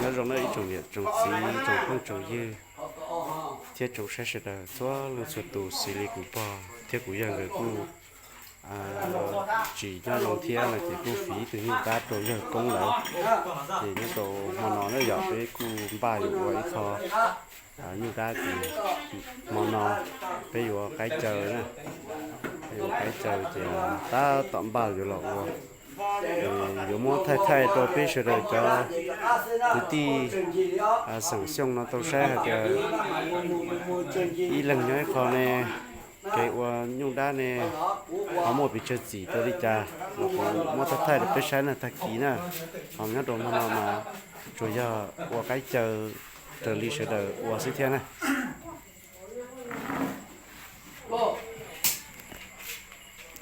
Nyob zoo nawb ib tsoom niam tsoom txiv, tsoom phooj tsoom ywg thiab tsoom saib sawv daws txhua leej txhua tus, xws li kuv pog thiab kuv yawg nkawd kuj tsis nyob zoo thiab no ces kuj fiv ib tug nyuj dab rau yawg koob lawm. Ces nyob rau hmo no na yom, peb kuj npaj yuav ua ib qho nyuj dab ces hmo no peb yuav qaib caw na, peb yuav qaib caw ces tab tom npaj yuav los ua, yuav muab thaij thaij rau peb sawv daws cov kwv tij xeem Xyooj no tau saib hais tias ib leeg nyob ib qho ne, kev ua nyuj dab ne ho muaj pes tsawg txim rau li cas los kuv muab thaij thaij rau peb saib na tag kis na. Ho nyob rau hmo no mas tsuas yog ua qaib caw raws li sawv daws ua xwb thiab na.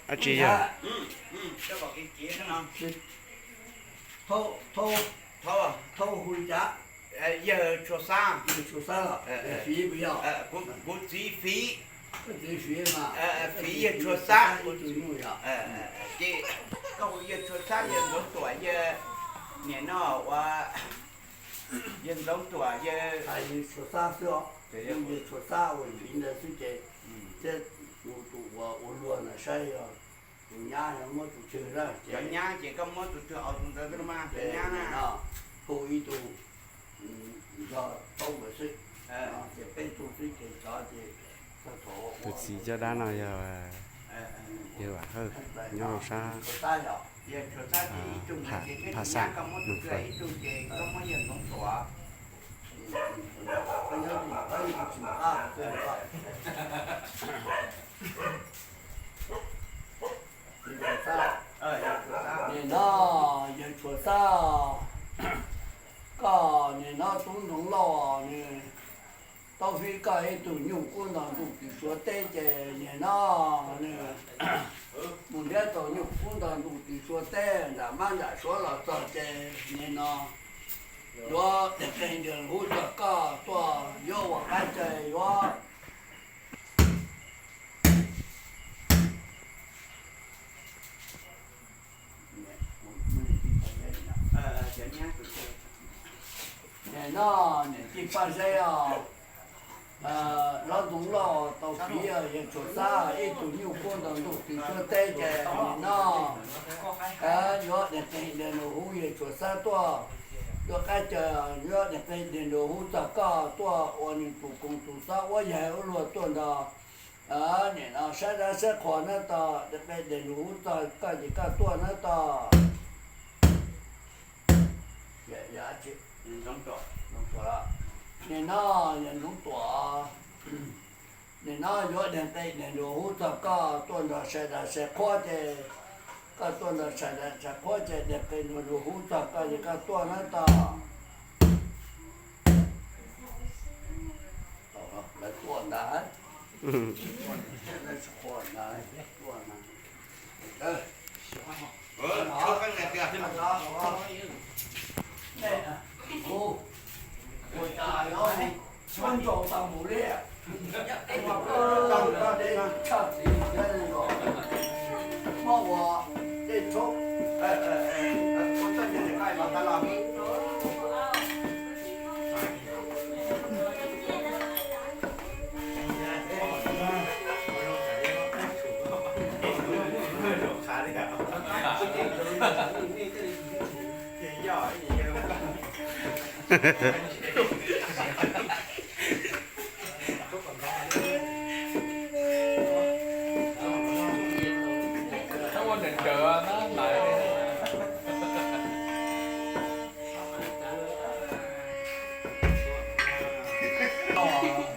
Dab tsi yog? Yawg Tshua Xab, kuv txiv fiv, fiv yawg Tshua Xab. Ces koj hu yawg Tshua Xab, yawg Ntxoov Tuam, yawg niam no ua, yawg Ntxoov Tuam, yawg Tshua Xab xwb, yawg Tshua Xab ua ntawd xwb ces, thiab tus ua ua luag na saib yog tus nyab muab tus twg na, cov nyab ces koj muab tus twg aus tus ntawd mas tus nyab na. Hu ib tug nrog thaub nkawd xwb, ces peb tug xwb ces cov ces tus txiv caj dab no yog yawg Vam Hawj, nyob rau sab Phaj Xam Nus Fawm. Nim no yawg Tshua Xab, koj nim no tub ntxoov lauj nws tau fiv koj ib tug nyuj kub ntog ntuj tim Suav teb ces nim no nws mus ntiab tau nyuj kub ntog ntuj tim Suav teb nram mab nram Suav los txog ces nim no yuav tias qee ntiag hub txog koj tuaj yuav ua qaib caw yuav Nim no niam tij Paj Zeb os, hlob Ntxoov Lauj tau fiv yawg Tshua Xab ib tug nyuj kub ntog ntuj tim Suav teb ces nim no yuav niam qee ntiag nus hub yawg Tshua Xab tuaj, yuav qaib caw yuav niam qee ntiag nus hub txog koj tuaj ua nws tus koos tus xob uab yaig ua luag tuaj nrog nim no saib dab saib qhua nab tog, niam qee ntiag nus hub txog koj ces koj tuaj nab tog. Nim no yawg Ntxoov Tuam, nim no yuav niam qee ntiag nus hub txog koj tuaj nrog sai dab sai qhua ces koj tuaj nrog sai dab sai qhua ces niam qee ntiag nus hub txog koj ces koj tuaj nab tog. Lawv tuaj ntag, tuaj ntag, tuaj ntag. Ua cas yuav muab ntsaus tau mus li. Ua koj tshaj txiv thiab los muab ua tej tshoob.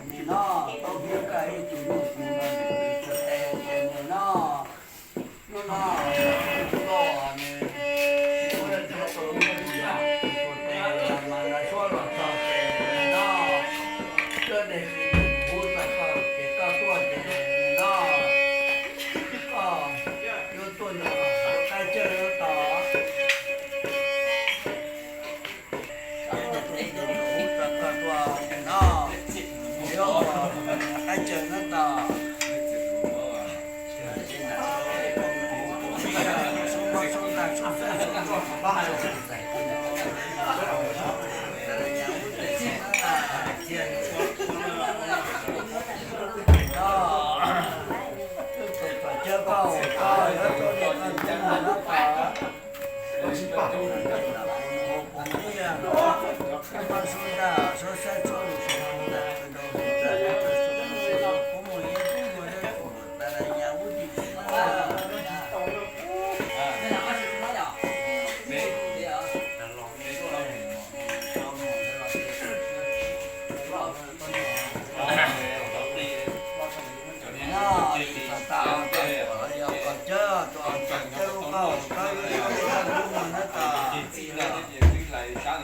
Nim no tau fiv koj ib tug nyuj kub ntog ntuj tim Suav teb ces nim no hnub no koj nws ua tus nyuj kub ntog ntuj tim Suav teb mas lawv suab los txog ces nim no tuaj de hub txog koj ces koj tuaj ces nim no koj yuav tuaj nrog qaib caw nab tog. Hub txog koj tuaj nim no yuav ua qaib caw nab tog. Nag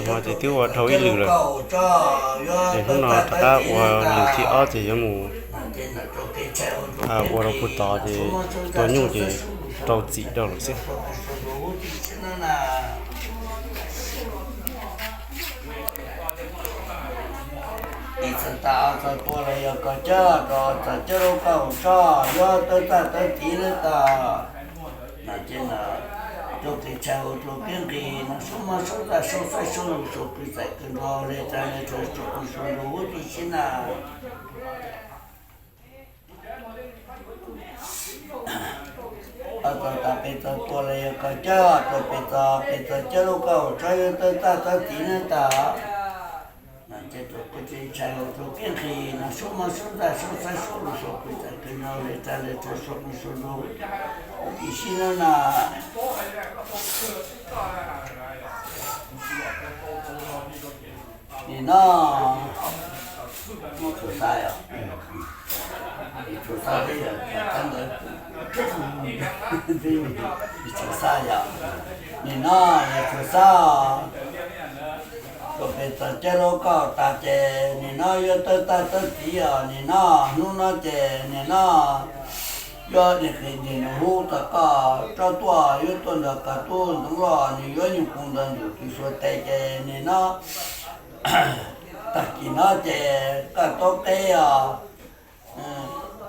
hmo ces twb ua dhau ib lwm lawm, ces hnub no rov qab ua lwm thib ob ces yuav mus ua rau puag tod ces tua nyuj ces rau txim rau lawm xwb. Ib txhais tas txhais tua los yog koj coj rau txhais coj lub koj hauv tso, yuav tawb txaj tawb txiv lawm tas. Mas ces no rau kev tshais hauv rau kev nqis no, sub mab sub txaj sub xaib sub lus sub pw txais kawg nrog le tsa le rau sub pw sub lus huv tib si na. Txog tas pes txog tua los yog koj coj rau pes txog, pes txog coj lub koj hauv tso, yuav tawb txaj tawb txiv lawm tas. Ces rau kev tshais hauv rau kev nqis no, sub mab sub txaj sub xaib sub lus sub pw txais kawg nrog le tsa le rau sub pw sub lus huv tib si na na. Nim no, nim txhua xab yom, nim txhua xab thiab yog tab ntawd, nim txhua xab yom, nim no yog txhua xab. Rau pes txog coj lub koj tas ces nim no yuav tawb txaj tawb txiv os, nim no hnub no ces nim no yuav nim qis nim nus hub txog koj tsob tuaj, yuav tuaj nrog koj tub ntxoov loj, nws yuav nyuj kub ntawd ntxuav tus suav tes ces nim no tag kis no ces koj taub qeb os,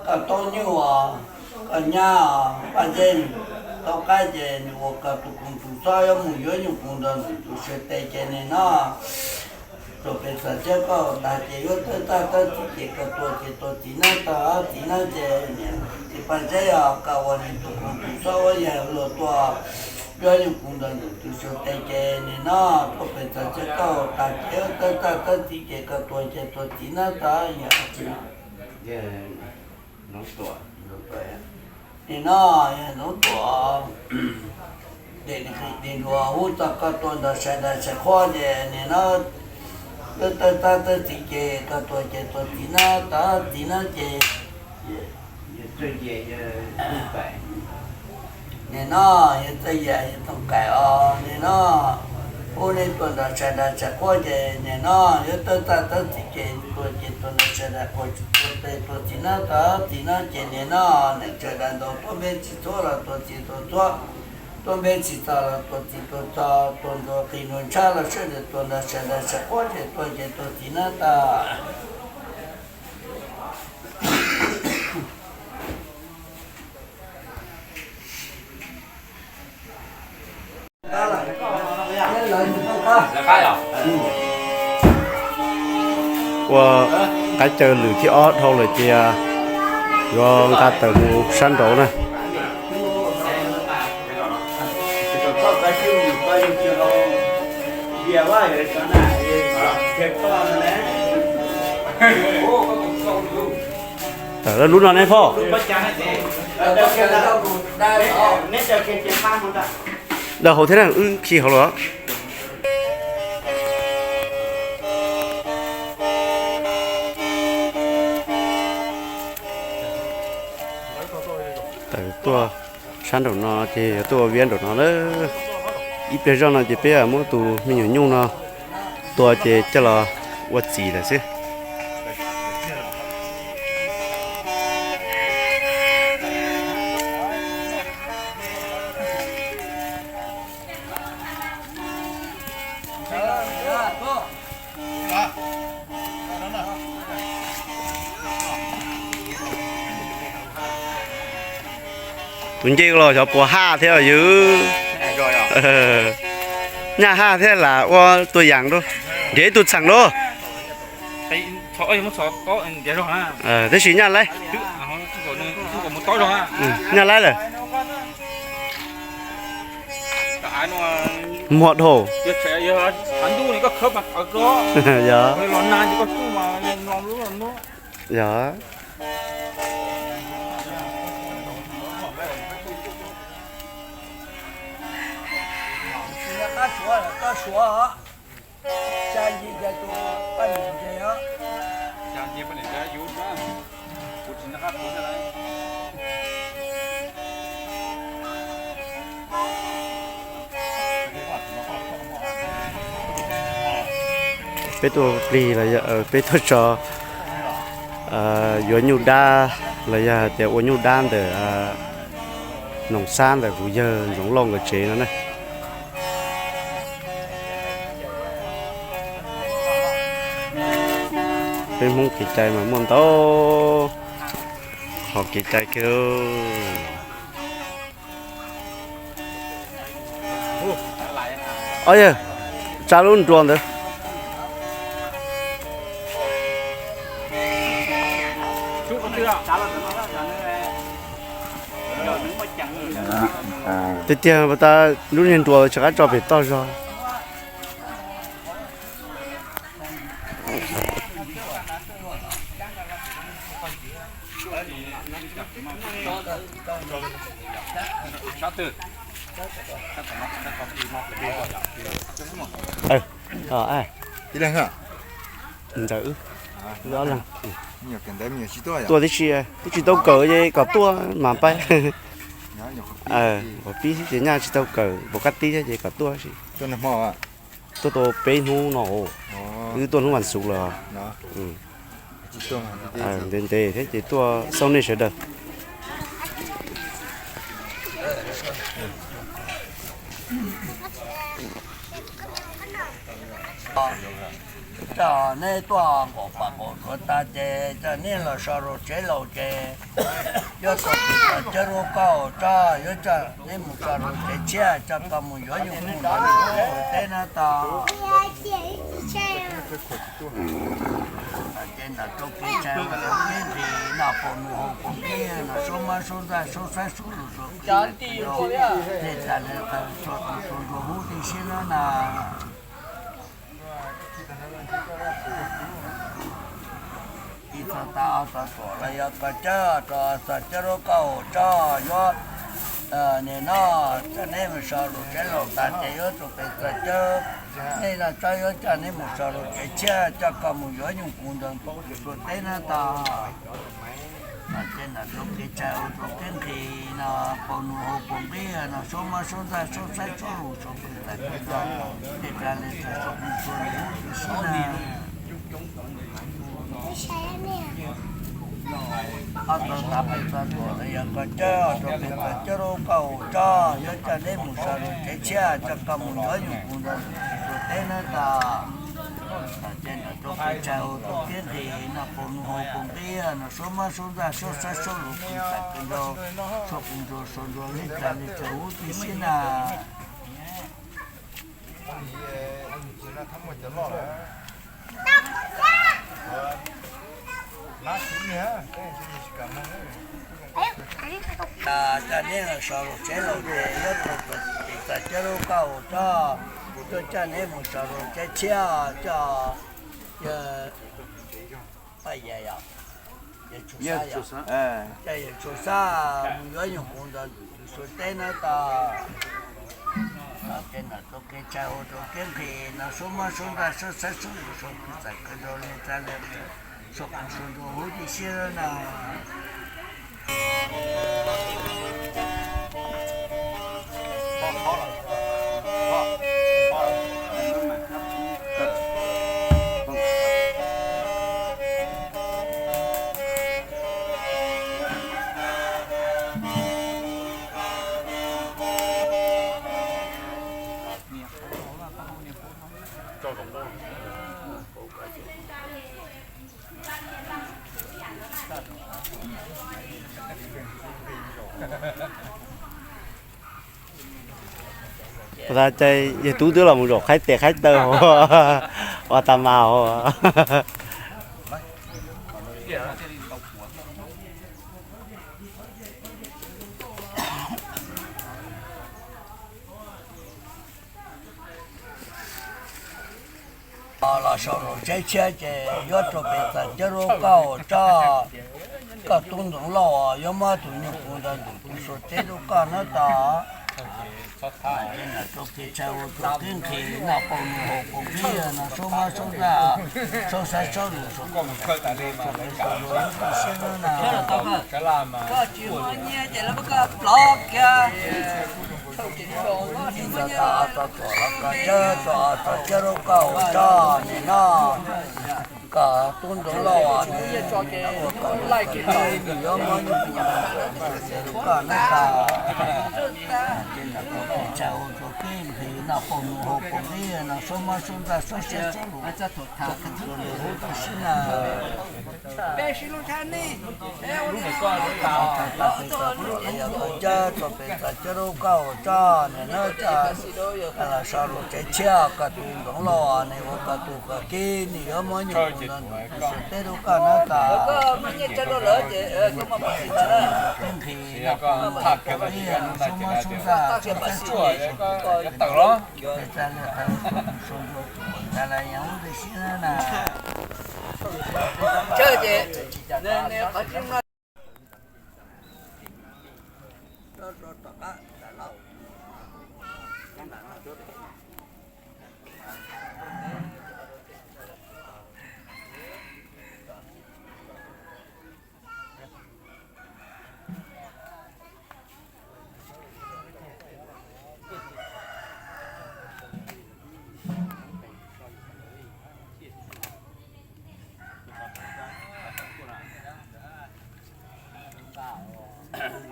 koj taub nyuj os, koj nyab os, Paj Zeb taub qaib ces nws ua koj tus koos tus xob yuav mus yuav nyuj kub ntawd ntxuav tus suav tes ces nim no rau pes txog coj koj tas ces yuav tawb txaj tawb txiv ces koj tua ces tua txiv nab tag txiv nab ces nim no ces Paj Zeb os, koj ua nws tus koos tus xob ua yawg luag tuaj yuav nyuj kub ntawd ntxuav tus suav tes ces nim no rau pes txog coj koj tas ces yuav tawb txaj tawb txiv ces koj tua ces tua txiv nab tag yog Nim no yog Ntxoov Tuam, nim no hub txog koj tua nrog sai dais sai qhuab ces nim no tawb txaj tawb txiv ces koj tua ces tua txiv nab tag txiv nab ces nim no yog Txawj Yam yog Tooj Kaim os, nim no hub neb tua nrog sai dais sai qhuab ces nim no yuav tawb txaj tawb txiv ces tua ces tua nrog sai dais qhuab, tua txiv nab tag txiv nab ces nim no neej tsa dais ntaus tuab npeb txiv txhuab los tua txiv tua txhuab, tuab npeb txiv txog los tua txiv tua txog, tua nrog qis nrog ntshab los sawv daws tua nrog sai dais sai qhuab ces tua ces tua txiv nab tag. Ua qaib caw lwm thib ob dhau lawm ces yuav nqa tawm mus sab nraud na. Tawm lub no ne foj. Daws hauv thiab na, wb khi hauv los. Tawm tuaj sab nraum no ces yog tuaj ua viab nraum no lawm. Ib pliag zoj no ces peb muab tus me nyuam nyuj no tua ces coj los ua txiv lawm xwb. Tus ncej los xyov puas haj thiab ywg. Nyaj haj thiab lam ua tua yaam lub, nrhiav ib tug txheem lub. Tab sis nyaj laib. Nyaj laib lawm. Muag dhau. Yog. Yog. Peb tuaj plig los yog peb tuaj tso yuav nyuj dab los yog hais tias ua nyuj dab ntawm Noom Xab ntawm kuv yawg Ntxoov Lauj nkawd tsev no na. Peb Hmoob kev cai mas muaj ntau qhov kev cai kawg. Ob yawg, tsa lub nruas ntawd. Tiag tiag, tas lub niag nruas tsis qab tso pem toj zog. Ntawd, tuaj tib si, twb tsis tau kawm ces kom tuaj mas pab. Ua pib ces nyaj tsis tau kawm, puas kab tib thiab ces kom tuaj si. Tuaj tau peb hnub no, wb tuaj hnub vas xuv lawm. Ntev ntev thiab ces tuaj xauj nej sawv daws. Coj neb tuaj nqaum pas nqaum duav tas ces coj neb los so rau tsev laus ces yuav tau tus cawb rau koj tso, yuav coj neb mus so rau tsev tshiab, coj koj mus yuav nyuj mus ntawd teb na tog. Ces ntawm rau kev tshais ua rau kev nqhis no, paus nus haus paus nqhis no, suab mab suab ntxaj suab xaib suab lus suab qw, nej tas li qhov txhua tus txhua ntuag huv tib si na na. Ib txog tas ob txog tuam los yog koj cawb rau txog cawb rau koj haum tso, yuav nim no coj neb mus so rau tsev laus tas ces yuav tsum pem txog cawb. Nej no tsob yuav coj neb mus so rau tsev tshiab, coj koj mus yuav nyuj kuv ntawd tus suav teb na tog. Ces ntawm rau kev tshais ua rau kev nqhis no, paus nus haus paus nqhis no, suab mab suab ntxaj suab xaib suab lus suab qw tas kev no, tej tas li txog suab qw suab lus huv tib si na. Ob txog tas pem txog tuam los yog koj cawb rau pem txog cawb rau koj haum tso, yuav coj neb mus so rau tsev tshiab, coj koj mus yuav nyuj kuv ntawd tus suav teb na tog. Ces ntawm rau kev tshais ua rau kev nqhis no, paus nus haus paus nqhis no, suab mab suab ntxaj suab xaib suab lus qw tas kev no, suab qw ntsuag suab ntsuag li tas li txog huv tib si na. Coj neb los so rau tsev laus ces yuav tsum pem txog cawb rau koj haum tso, yuav coj neb mus so rau tsev tshiab, coj Paj Yawm, coj Yawm Tshua Xab mus yuav nyuj kuv ntawd tus suav teb na tog. Ces ntawm rau kev tshais ua rau kev nqhis no, suab mab suab ntxaj suab xaib suab lus suab qw tas kev no, li tas li suab qw suab ntsuag huv tib si na. Ua tas cai yawg tub twb los mus zaum qhaib tes qhaib taw hauv, ua tas mas hauv. Los sau lus tsheb tshiab ces yuav rau pem txas cawb rau koj ua tso. Koj tub ntxoov lauj, yuav muab tus nyuj kub ntawd ntuj tus suav teb rau koj nawb tod. Rau pem txas ua rau teb nqhis noj paus nus haus paus qib no, suab mob suab ntaj, suab saib suab lus suab koj mus khaws tas li mas lawv kam lawv tu siab nawb na. Koj tsis muaj nyiaj ces lawv muab koj plov kiag. Txij txog tag txog tuam los koj cawb txog txog cawb rau koj ua tso nim no. Koj tub ntxoov lauj, nim no ua koj tus koj tib nws yuav muab nyuj kub ntawd ntuj tus suav teb rau koj nawb tod. Ces ntawm koj pem txas ua rau teb nqhis noj paus nus haus paus qib no, suab mob suab ntaj suab saib suab lus suab koj mus tu siab na. Yog koj cawb txog pem txas cawb rau koj ua tso nim no, los sau lus tsheb tshiab, koj tub ntxoov lauj, nim ua koj tus koj tib nws yuav muab nyuj kub ntawd ntuj tus suav teb rau koj nawb tod. Teb nqhis noj paus nus haus paus qib no, suab mob suab ntaj suab saib suab lus suab koj mus tu siab na.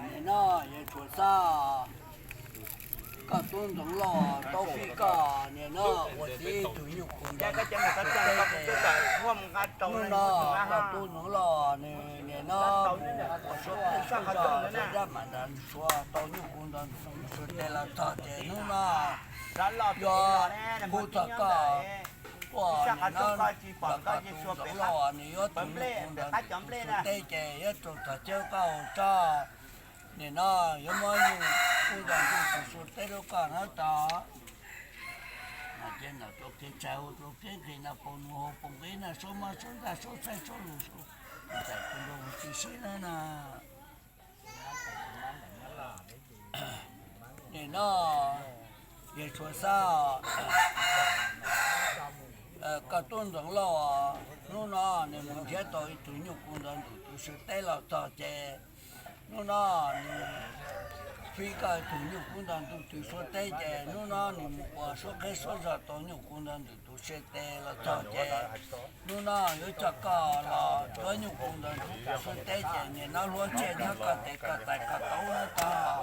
Nim no yawg Tshuav Xab, koj tub ntxoov lauj, tau fij koj nim no ua tib tug nyuj kub ntawd ntuj tus suav teb ces, hnub no koj tub ntxoov lauj, nws nim no mus ua suab qhib suab zog, suab dab mam nrad suav tau nyuj kub ntawd ntuj tus suav teb los txog ces hnub no yuav pub txog koj tuaj nim no, los koj tub ntxoov lauj, nws yuav tus nyuj kub ntawd ntuj tus suav teb ces yuav rau txog cawb koj ua tso. Nim no yuav muab nyuj kub ntawd ntuj tus suav teb rau koj nawb tod. Mas ces ntawm rau kev tsaws ua rau kev nqhis noj paus nus haus paus qib no, suab mob suab ntaj suab saib suab lus suab txais tus nrog mus tsis sib nawb na. Nim no yawg Tshuav Xab, koj tub ntxoov lauj, hnub no nws mus nrhiav tau ib tug nyuj kub ntawd ntuj tus suav teb los txog ces hnub no nws fij koj ib tug nyuj kub ntawd ntuj tus suav teb ces hnub no nws mus ua suab qhib suab zog tau nyuj kub ntawd ntuj tus suav teb los txog ces hnub no yuav coj koj los cuab nyuj kub ntawd ntuj tus suav teb ces nim no hluav ntsej nyob koj tes koj txais koj taub nawb tod.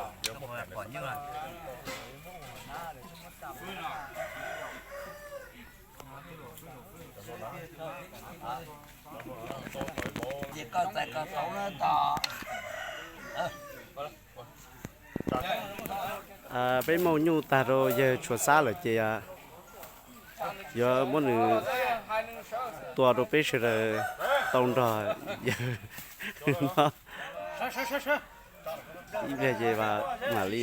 Ces koj txais koj taub nawb tod. Peb muab nyuj tag rau yawg Tshuav Xab lawm ces yuav muab nws tua rau peb sawv daws tau nrog yawg no. Ib pliag ces mam li,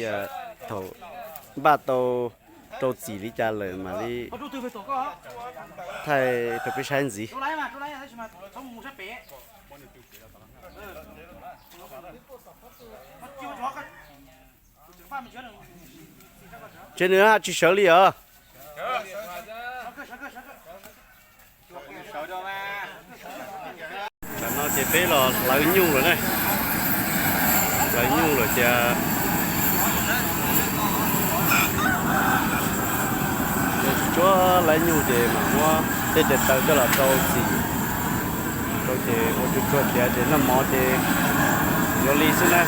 thaum npaj tau rau txim li cas lawm mam li thaij rau peb saib ntxiv. Tsev nws tsis sawv li os. Tam no ces peb los hlawv nyuj lawm ne. Hlawv nyuj lawm ces, tsis tsuab hlawv nyuj ces mam muab tej tes taw coj los rau txim rau ces ua tsuag tsuag tiav ces noj mov ces yuav li xwb na.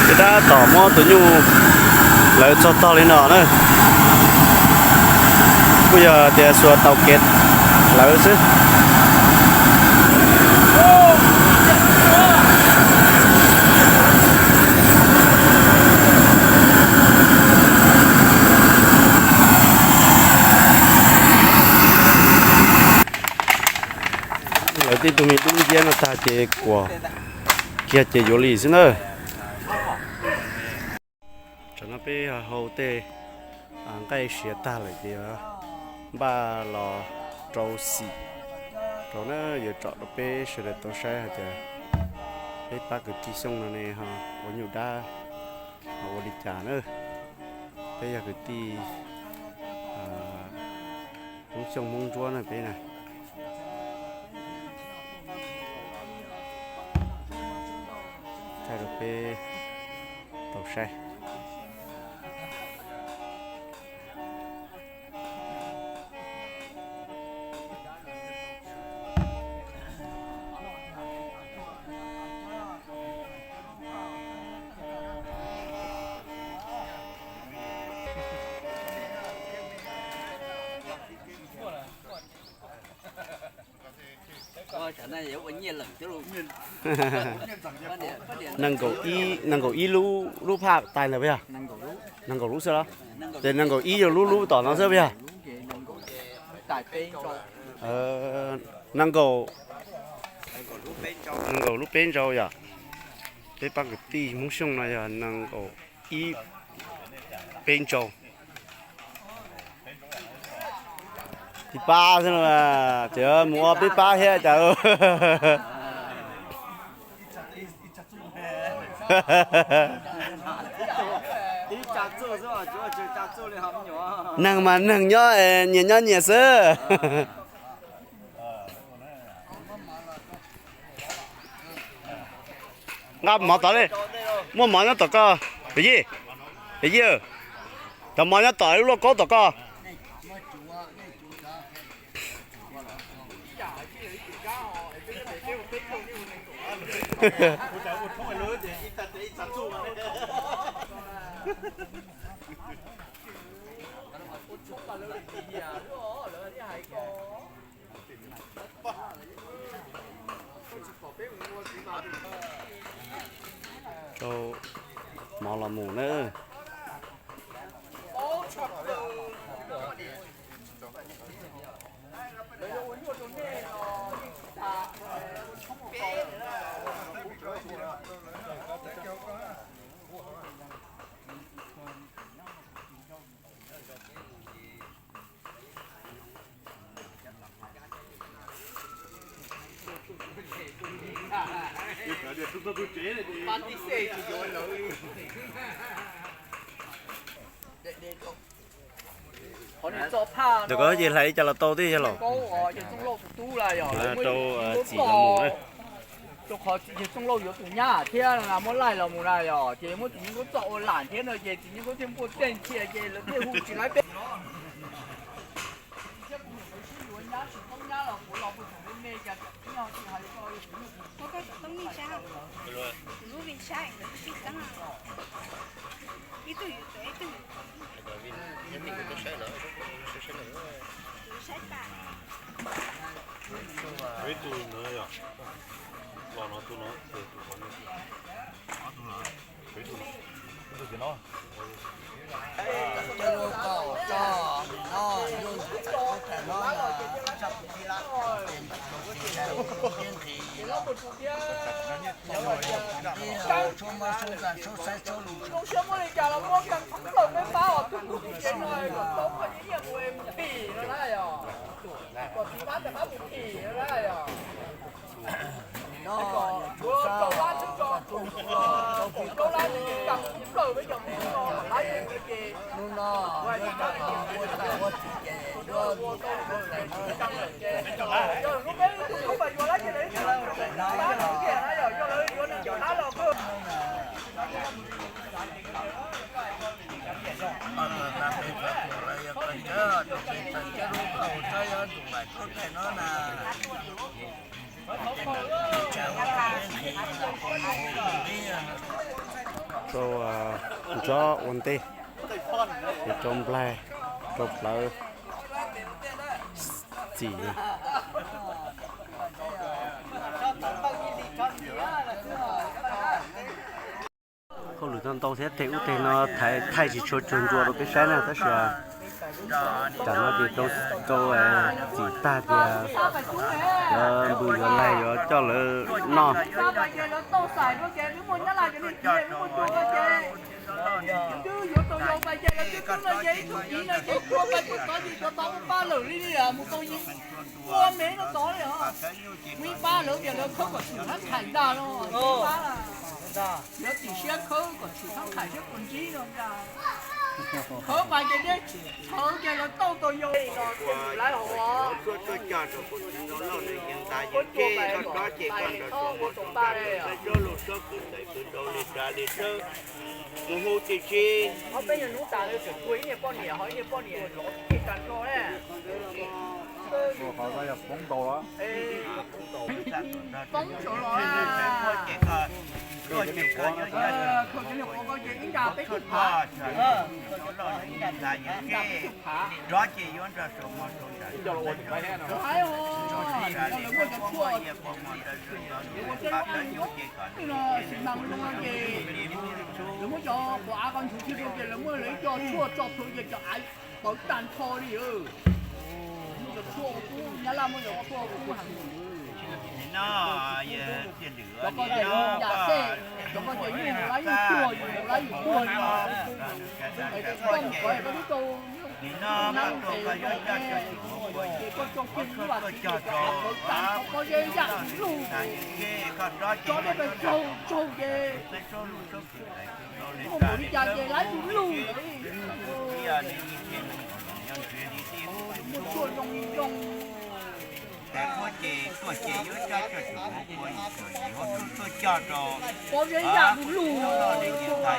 Ces tab tom muab tus nyuj hlawv txog tog li no na. Kuj yog tias xuas tau kev lawv xwb. Lawv tej tug me dub nciab no tag ces kuam kiag ces yuav li xwb na. Tam no peb hau tej nqaij siav tag lawm ces npaj los rau xim rau na, yuav tsom rau peb sawv daws tau saib hais tias peb pab kwv tij Xyooj no ne ho ua nyuj dab ho ua li cas na. Peb yog kwv tij Hmoob Xyooj Hmoob Ntsuab na peb na. Thaij rau peb tau saib. Nees nkaum ib, nees nkaum ib lub, lub phaj tais ntawd puas yog? Nees nkaum lub xwb los? Ces nees nkaum ib yog lub lub tom no xwb puas yog? Nees nkaum, nees nkaum lub peb ntsau yom. Peb pab kwv tij Hmoob Xyooj no yog nees nkaum ib peb ntsau. Tib pab xwb no, ces mus ua peb pab thiab cas. Neeg mas neeg nyob, nyias nyob nyias xwb. Nqa mov tod li. Muaj mov nyob tom koj, Yij. Yij, cov mov nyob tom lub lauj kaub tom koj. Rau mov los mus na. Ntawm ko ces hlais li cas los tau thiab yog los? Rau txim los mus na. Rau qhov txiv yawg Txooj Lauj yuav tus nyab thiab muab laij los mus na yom, ces muab txiv Nyiaj Koob txoj ua lam thiab no ces txiv Nyiaj Koob thiaj muaj txeej cia ces lawv thiaj hu tsis laib peb. Thiab kuv niam kuv sib yuav nyab tsis toob nyab los kuv los puag thaum me me cas tsis hais. Koj cov toob nej saib, kuv lub vij saib nkawd twb sib txeeb. Ib tug yuav tuav ib tug. Saib tas. Ib tug no yog los no tus no, tus no. Ib tug no. Rau ntsob ua ntej, rau nplaig, rau plawv. txim. Hauj lwm ntau ntau thiab, tej ub tej no thaij thaij tsis tshua cuag ncua rau peb saib na, tab sis tam no ces rau txim tag tias yuav npws yuav laig yuav coj lawv noj. Ua me no tod li os. Muaj ib pab lawv tias lawv khawb kom tshwm thab qhais ntag no, ib pab lawv tim siab khawb kom tshwm thab qhais siab puas ntsib no ntag. Khawb mas ces neb tshawv ces lawv tauj tau yau no lawv hauv os. Mus hu tsis tsis. Ob peb nyuag hnub tas lawv tseem tua ib niag poj niam ho ib niag poj niam lov kiag tag nrho na. Poob nkaus los. Poob saud los. Khaws cov niag qhuav ko ces ib nra peb tug phav. Ib nra peb tug phav. Rov ces yuav nrog saum mos saum nram. Lawv muaj cov tshuaj, lawv muaj cov tshuaj no, sim neej no ces lawv muab cov quav av ko nchuav kiag rau ces lawv muab lawv ib co tshuaj tso plhuav ces cov av pawv tag nrho li. Muaj cov tshuaj kub, Nyab Laj muaj cov tshuaj kub heev. Cov ko ces yam xej, cov ko ces yus lab yus tuag, yus lab yus tuag li os. Koj mus kov koj twb tau nab nqes los, ces koj tso kiag lub av pawv tag nrho pob zeb yam lug, tso dej pes tsaug tsaug ces muaj npaum li cas ces lab yus lug. Muaj tshuaj zoo li zoo. Pob zeb yam lug lug. Pob zeb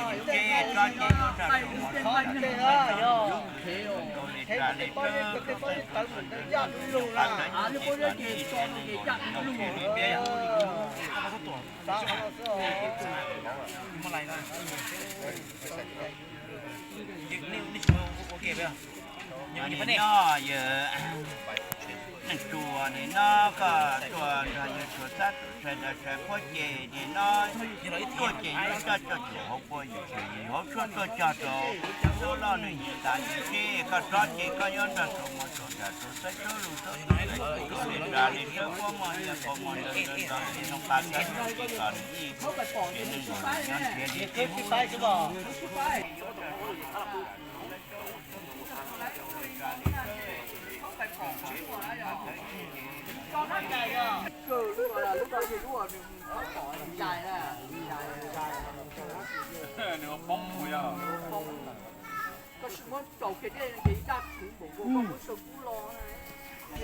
ces tso no ces yam lug lug. Nim no yawg Neej Tsuas, nim no koj tuaj nrog yawg Tsuas Xab Tsuas Tshais Ntawv Tshais Phuab Ces, nim no tuaj ces yuav coj coj tsum hauv pua yus, hauv tshuaj tuaj cog rau lub loj nws yim tas yim tsib, koj rov ces koj yuav nrog tau mos tau nram rau saib sab lug sab tw, li ras li sab puab mog yog kaus mos nrog nrog nrog li noo pas sab tsis kom nws yim, ces neeg nkaum nyob nrhiav li tib hub.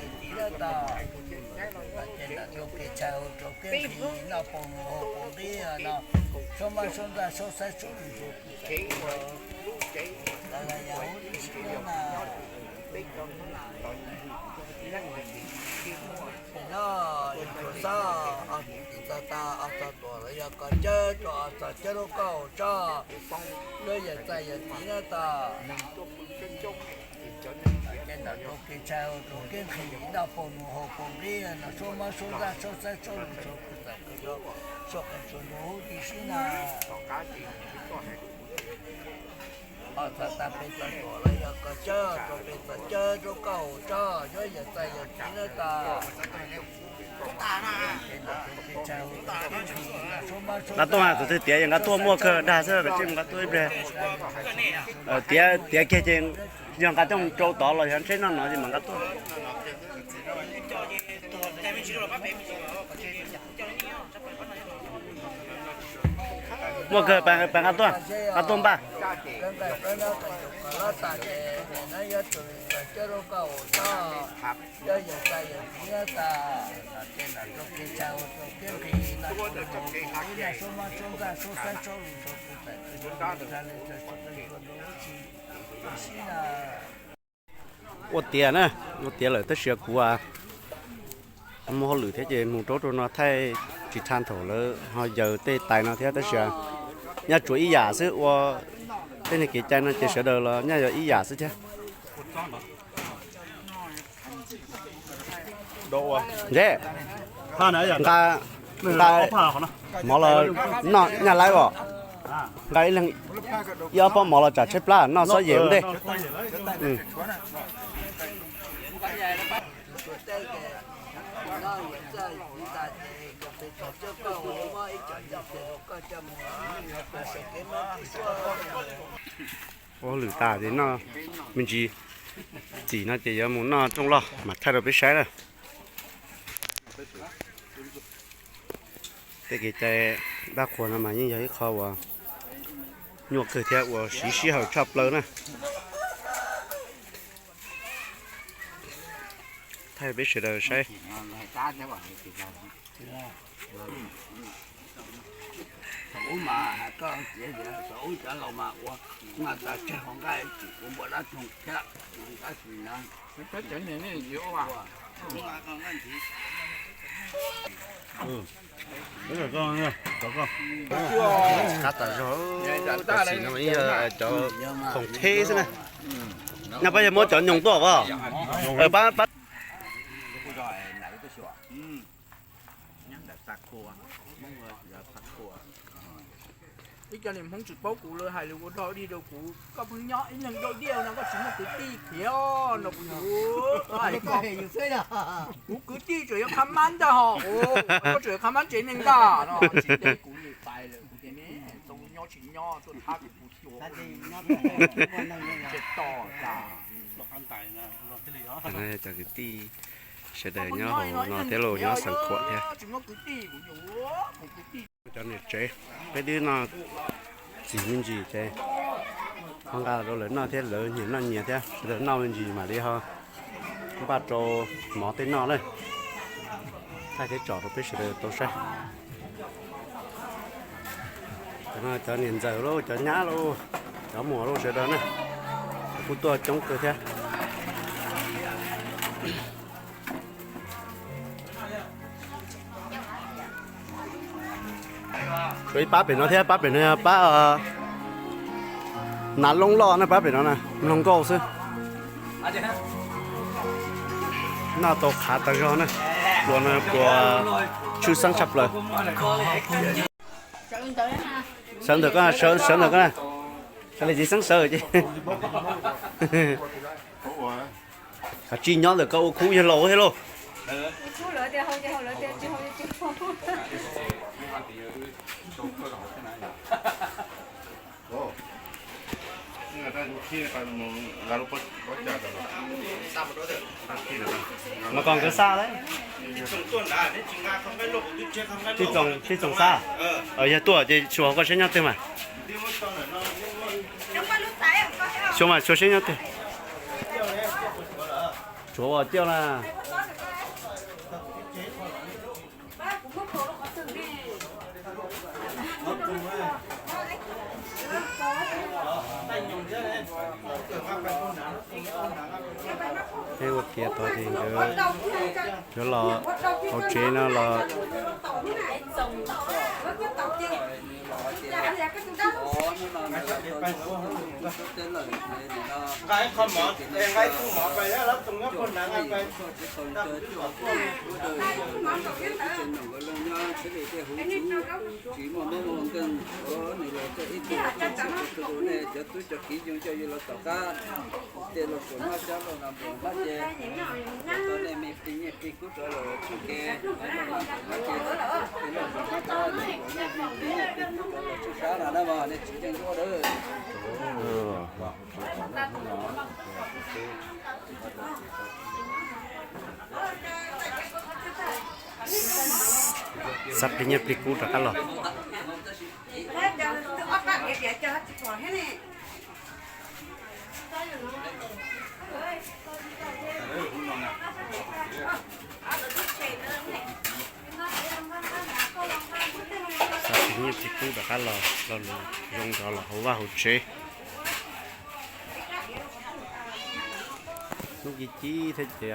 Ib txhia ntawm rau kev txhais hauv rau kev nqhis noj poo nus haus poo nqib no, suab mab suab ntaj suab xaib suab lus suab pwm txawv, lawv yog huv tib si na. Nim no yawg Tsuas Xab, txog tas Os Txos Tuam los yog koj cawb rau Os Txos cawb rau koj haus tso, yuav yawm txais yawm txiv na tos. Ces ntawm rau kev txhais hauv rau kev nqhis noj poo nus haus poo nqib no, suab mab suab ntaj suab xaib suab lus suab pwm txawv, suab qees suab ntuag huv tib si na. Os Txos tas pes txos tuam los yog koj cawb rau pes txos cawb rau koj haus tso, yuav yawm txais yawm txiv na tos. Nqa tuaj, tus twg tiav yog nqa tuaj, muaj kawg dag xwb, kav tsij nqa tuaj ib pliag. Tiav, tiav kiag ces yog nqa tuaj rau tod los yog ntseb noj no ces mam nqa tuaj. Muaj kawg, pab nqa tuaj, nqa tuaj npaj. Ua tiav na, ua tiav lawm tab sis kuv muaj hauj lwm thiab ces mus rau rau no thaij tsis tag thaum lawv ho yaws tej tais no thiab tab sis nyaj tsuas ib yam xwb, ua tej niag kev cai no ces sawv daws los nyaj yog ib yam xwb thiab. Ntshe nqa, nqa mov los noj nyaj laib os. Nqa ib leeg ib ob pob mov los tsam tshaib plab noj txhob yem ntej. Ua lwm tas ces noj me ntsis, txim no ces yuav mus noj rooj loj mas thaij rau peb saib na. Tej kev cai dab qhuas no mas yeej yog ib qho uas nyuaj kawg thiab ua siv sij hawm tshaj plaws na. Thaij peb sawv daws saib. Thaum ub mas hais koj txiv tias thaum ub cov laus mas ua noj tas tseg hauv nqaij tsis ua npua dab tsi thiab. Qab tas zog, cov xim no yog cov khoom theb xwb na. Nyob pab yog muab cov nyoos tuaj os. Pab, pab. Ib co niag Hmoob tsis paub kuv lawv hais lus ua dog dig rau kuv, koj pheej nyob ib leeg dog dig no koj tsis muaj kwv tij khiav no kuv yuav hais koj. Kuv kwv tij tseem yuav qha mab ntag ho, koj tseem yuav qha mab tsev neeg ntag no, tsis ntev kuv li pais lawm kuv tias ne, txo nyob tsis nyob tuaj thab kuv xyuas tsis to tas. Cov kwv tij sawv daws nyob hauv no thiab los nyob Xeev Khuam thiab. Cov niam tsev, peb twb noj txim me ntsis ces ho nqa rau lawv noj thiab, lawv nyias noj nyias thiab, sawv daws noj me ntsis mam li ho npaj rau mov tej noj na. Thaij thiab tsom rau peb sawv daws tau saib. Cov no cov niam ntxawm lauj, cov nyab lauj, cov muam lauj, sawv daws na, kuj tuaj coob kawg thiab. Tshuav ib pab pem no thiab, pab pem no yog pab Nav Loob Loj na, pab pem no na, mloog nkauj xwb. Noj tau qhav tas zog na, pluas no pluas tshwj xeeb tshaj plaws. Sawv ntawm koj, sawv ntawm koj na, sawv li txiv xeeb sawv ces. Kav tsij nyob ntawm koj ua khub yawg laus thiab lauj. Mas koj nkawd xa lawm. Tij Txoos xa. Yog tuaj ces xyuas koj saib nyob twg mas. Xyuas mas xyuas saib nyob twg. Tshuav ua ciaj na. Peb ua tiav tod ces nkawd yuav los hauv tsev no los. Tsis muaj mob muaj nkeeg, nws los txog ib tug txog tus ne, cov tub cov kiv yoog coj yus los tom qab, tej los suam noj sab los nram npum hmab ces, tau nej me plig nyiaj plig kub rov los tshwj kev, los nram npum hmab ces, tej los suam noj sab, nej plig nyiaj plig kub rov los tshwj sab no na mas nej tsis yeej duab lawm. Xa plig nyiaj plig kub rov qab los. Xa plig nyiaj plig kub rov qab los, lo lus zoo nrov los hauv vaj hauv tsev. Hnub ci ci thiab ces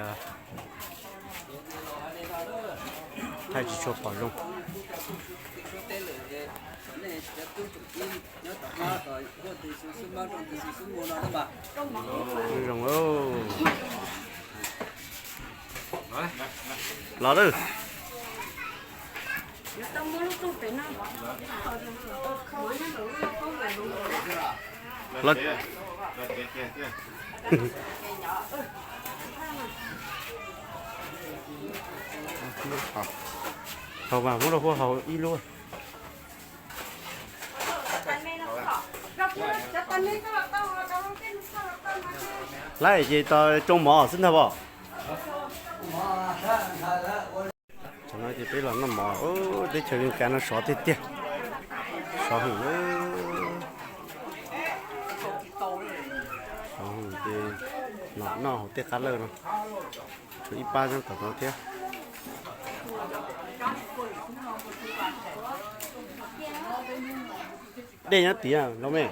thaij tsis tshua pom zoo. Zoo. Los lawm. Haus mas muab rau Huab haus ib lub. Laib ces tau tsoo mov xwb ntag as. Tam no ces peb los noj mov, teb chaws Amelikas no sov tiag tiag. Sov heev. Sov heev ces los noj hauv tej qab lawj no. Tshuav ib pab nyob tom no thiab. Dej nyob tid los me.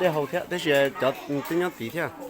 Dej haus thiab tab sis cov twb nyob tid thiab.